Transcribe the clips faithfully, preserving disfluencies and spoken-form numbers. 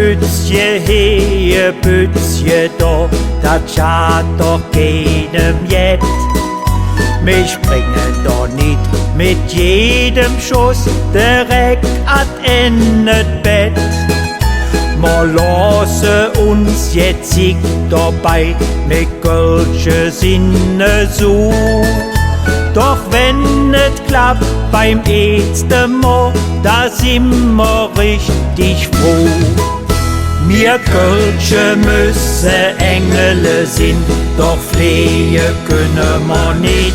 Bützche he, Bützche do, dat schad doch keinem jet. Mer springe doch nit met jedem Schoss direk an et Bett. Mer looße uns jetz nit dobei, mer Kölsche sin esu. Doch wenn et klapp beim eetste Mol, do sin mer richtig fruh. Mir Kölsche müsse Engele sin, doch fleege künne mer nit.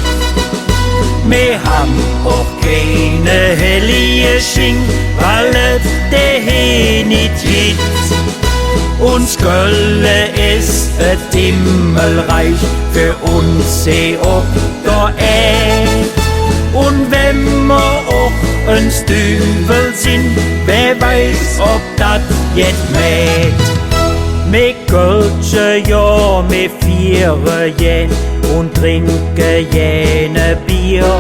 Mer han och keine hellige Sching, weil et dä he nit gitt. Uns Kölle es et Himmelreich, för uns he op der Ääd. Un wenn mer och ens Düvel sin, wä weiß, ob dat jet mäht. Mer Kölsche, jo, mer fiere gään un drinke gään e Bier.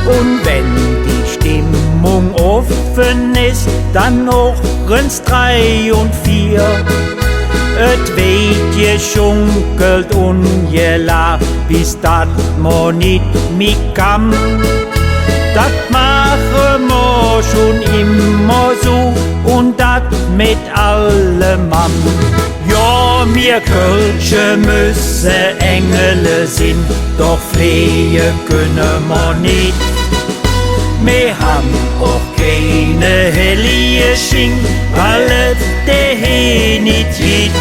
Un wenn die Stimmung offe es, dann och ens drei un veer. Et weed geschunkelt un gelaach, bes dat mer nit mih kann. Dat maache mer schon immer su, un dat met alle Mann. Jo, mir Kölsche müsse Engele sin, doch fleege künne mer nit. Mer han och keine hellige Sching, weil et dä he nit gitt.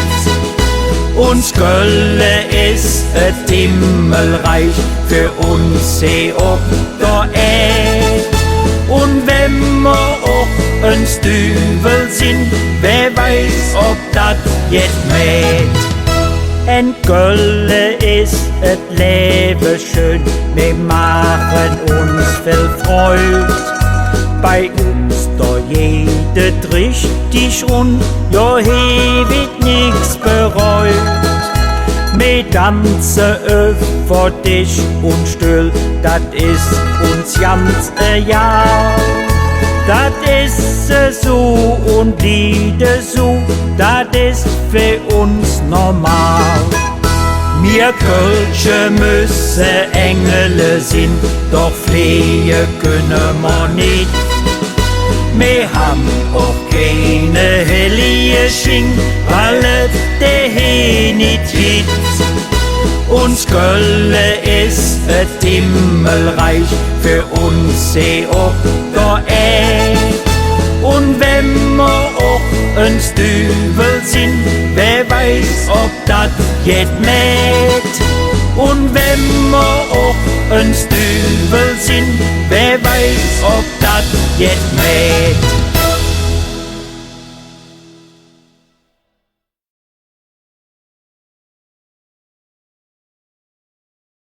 Uns Kölle es et Himmelreich, för uns he op der Ääd. Un wenn mer och ens Düvel sin, wä weiß, ob dat jet mäht. En Kölle es et Levve schön, mer maache uns vill Freud. Bei uns, do geiht et richtig rund, jo, he weed nix bereut. Mer danze üvver Desch un Stöhl, dat es uns ganz egal. Dat es esu un blievt esu, dat es för uns normal. Mir Kölsche müsse Engele sin, doch fleege künne mer nit. Mer han och keine hellige Sching, weil et dä he nit gitt. Uns Kölle es et Himmelreich, för uns he op der Ääd. Un wenn mer och ens Düvel sin, wä weiß, ob dat jet mäht. Un wenn mer och ens Düvel sin, wä weiß, ob dat jet mäht.